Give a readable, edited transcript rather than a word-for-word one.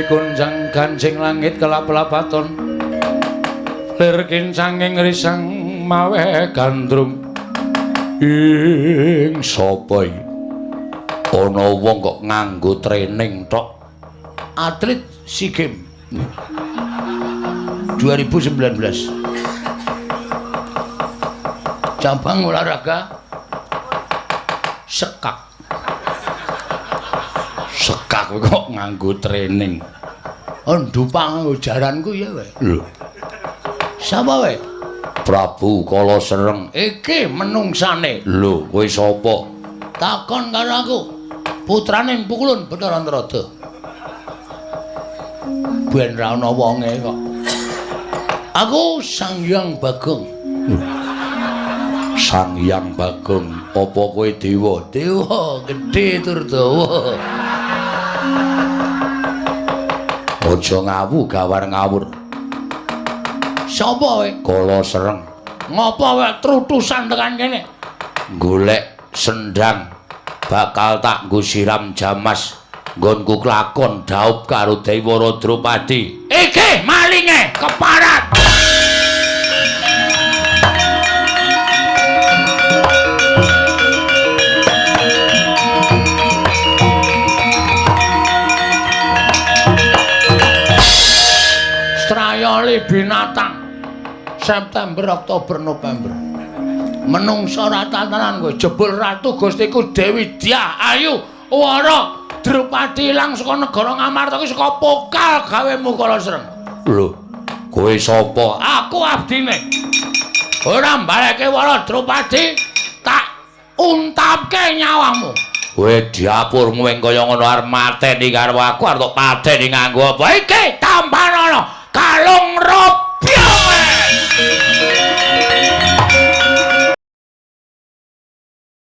Bumi gonjang ganjing langit kelap-lapaton. Lir kincanging risang mawe gandrung. Ing sapa iki? Ana wong kok nganggo training tok. Atlet SEA Games 2019. Cabang olahraga sekak. Sekak kok nganggo training. Oh, ndupak nganggo jaranku ya kowe. Lho. Sapa kowe? Prabu Kala Sereng. Iki menungsane. Lho, kowe sapa? Takon karo aku. Putrane Empu Kulun Bathara Antarada. Ben ra ana wonge kok. Aku Sang Hyang Bagong. Sang Hyang Bagong, apa kowe dewa? Dewa gedhe tur dawa. Aja ngawu gawar ngawur. Sapa kowe? Kala Sereng. Ngopo kowe trutusan tekan kene? Golek sendang bakal tak nggo siram jamas nggonku klakon dhaup karo Dewara Drupadi. Iki malinge keparat. Strayoli binatang. September, Oktober, November. Menungsa ora tatanan kowe jebul ratu Gustiku Dewi Dyah Ayu Wara Drupadi ilang saka negara Ngamarta iki saka pokal gawemu Kala Sreng. Lho, kowe sapa? Aku abdine. Ora mbaleke Wara Drupadi tak untapke nyawamu. Kowe diapurmu ing kaya ngono arep mateni karo aku arep pateni nganggo apa? Iki tampanana kalung.